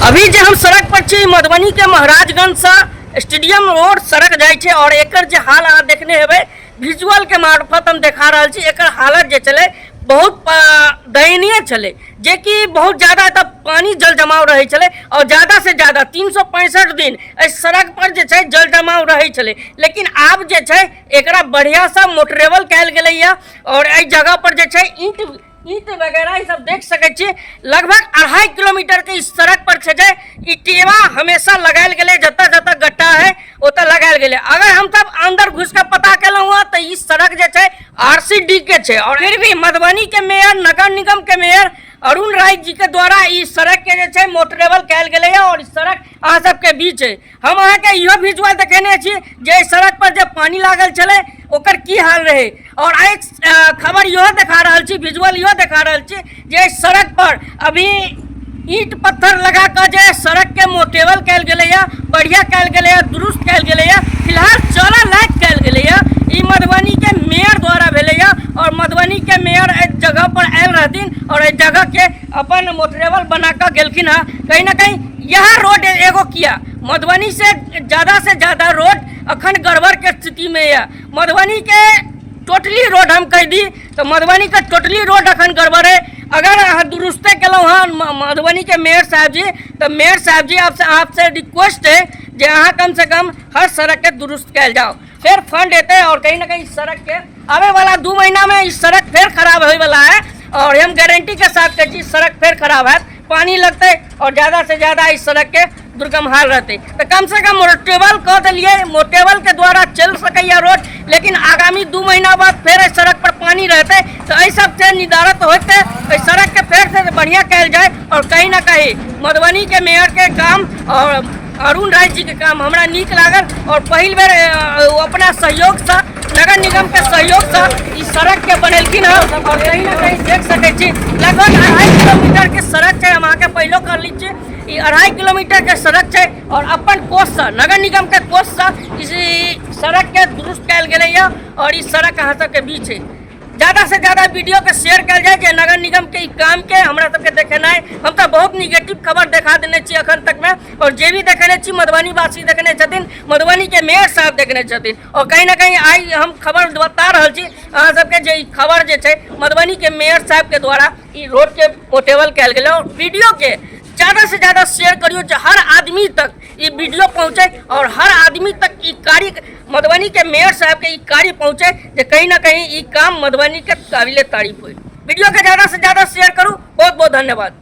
अभी जे हम सड़क पर छी, मधुबनी के महाराजगंज से स्टेडियम रोड सड़क जाइ छै और एकर जे हाल अहाँ देखने हेबै, विजुअल के मार्फत हम देखा रहल छी। एकर हालत जे छलै, बहुत दयनीय छलै, जेकि बहुत ज्यादा एतऽ पानी जल जमाव रहै छलै और ज्यादा से ज्यादा 365 दिन एहि सड़क पर जे छै जल जमाव रहै छलै। लेकिन आब जे छै एकरा बढ़िआँसँ मोटरेबल कयल गेलैए और एहि जगह पर जे छै ईंट ईंट वगैरह ई सब देख सकै छी। लगभग 2.5 किलोमीटर के इस सड़क पर छै जे ई टेवा हमेशा लगायल गेलै। जतऽ जतऽ गड्ढा है, ओतऽ लगायल गेलै। अगर हम सब अंदर घुस के पता केलहुँ हँ, तऽ ई सड़क जे छै आरसीडी के छै और फिर भी मधुबनी के मेयर, नगर निगम के मेयर अरुण राय जी के द्वारा ई सड़क के जे छै मोटरेबल कयल गेलै और ई सड़क अहाँ सबके बीच है। हम अहाँके इहो विजुअल देखेने छी जे एहि सड़क पर जे पानी लागल छलै, ओकर की हाल रहै। और एक खबर इहो देखा रहल छी, विजुअल इहो देखा रहल छी जे एहि सड़क पर अभी ईंट पत्थर लगा कऽ जे सड़क के मोटेबल कयल गेलैया, बढ़िया कयल गेलैया, दुरुस्त कयल गेलैया, फिलहाल चलऽ लायक कयल गेलैया। ई मधुबनी के मेयर द्वारा भेलैया और मधुबनी के मेयर एहि जगह पर आयल रहथिन और एहि जगह के अपन मोटरेबल बना कऽ गेलखिन हँ। कहीं ना कहीं यह रोड एगो किया, मधुबनी से ज़्यादा से ज़्यादा रोड अखन गड़बड़ के स्थिति में यऽ। मधुबनी के टोटली रोड हम कहि दी तऽ मधुबनी के टोटली रोड अखन गड़बड़ है। अगर अहाँ दुरुस्ते केलहुँ हँ मधुबनी के मेयर साहब जी, तऽ मेयर साहब जी, आपसे आपसे रिक्वेस्ट है जे अहाँ कम से कम हर सड़क के दुरुस्त कयल जाओ। फेर फंड एतै और कहीं ना कहीं सड़क के आवे वाला 2 महीना में ई सड़क फेर खराब होय वाला है और हम गारंटी के साथ कहै छी, सड़क फेर खराब हैत, पानी लगतै और ज़्यादा से ज़्यादा इस सड़क के दुर्गम हाल रहतै। तऽ कम से कम मोटेबल कऽ देलियै, मोटेबल के द्वारा चलि सकैए रोड, लेकिन आगामी 2 महीना बाद फेर एहि सड़क पर पानी रहतै। तऽ एहि सबसँ निदारत होइते एहि सड़कके फेरसँ बढ़िआँ कयल जाय। और कहीं ना कहीं मधुबनी के मेयर के काम और अरुण राय जी के काम हमरा नीक लागल और पहिल बेर ओ अपना सहयोगसँ, नगर निगम के सहयोगसँ ई सड़क के बनेलखिन हँ। और कहीं ना कहीं देख सकै छी, लगभग 2.5 किलोमीटर के सड़क छै। हम अहाँके पहिलो कहली छी, ई 2.5 किलोमीटर के सड़क छै और अपन कोषसँ, नगर निगम के कोषसँ इस सड़क के दुरुस्त कयल गेलैया और ई सड़क अहाँ सबके बीच है। ज़्यादा से ज़्यादा वीडियो के शेयर कयल जाय जे नगर निगम के ई काम के हमरा सबके देखेनाइ। हम तऽ बहुत निगेटिव खबर देखा देने छी अखन तक में और जे भी देखेने छी, मधुबनी वासी देखने छथिन, मधुबनी के मेयर साहब देखने छथिन। और कहीं ना कहीं आइ हम खबर बता रहल छी अहाँ सबके जे ई खबर जे छै, मधुबनी के मेयर साहब के द्वारा ई रोड के पोर्टेबल कयल गेलै। और वीडियो के ज़्यादा से ज़्यादा शेयर करियौ जे हर आदमी तक ई वीडियो पहुँचे और हर आदमी तक ई कार्य, मधुबनी के मेयर साहब के ई कार्य पहुँचे जे कहीं ना कहीं ई काम मधुबनी के काबिले तारीफ हुई। वीडियो के ज़्यादा से ज़्यादा शेयर करूँ। बहुत बहुत धन्यवाद।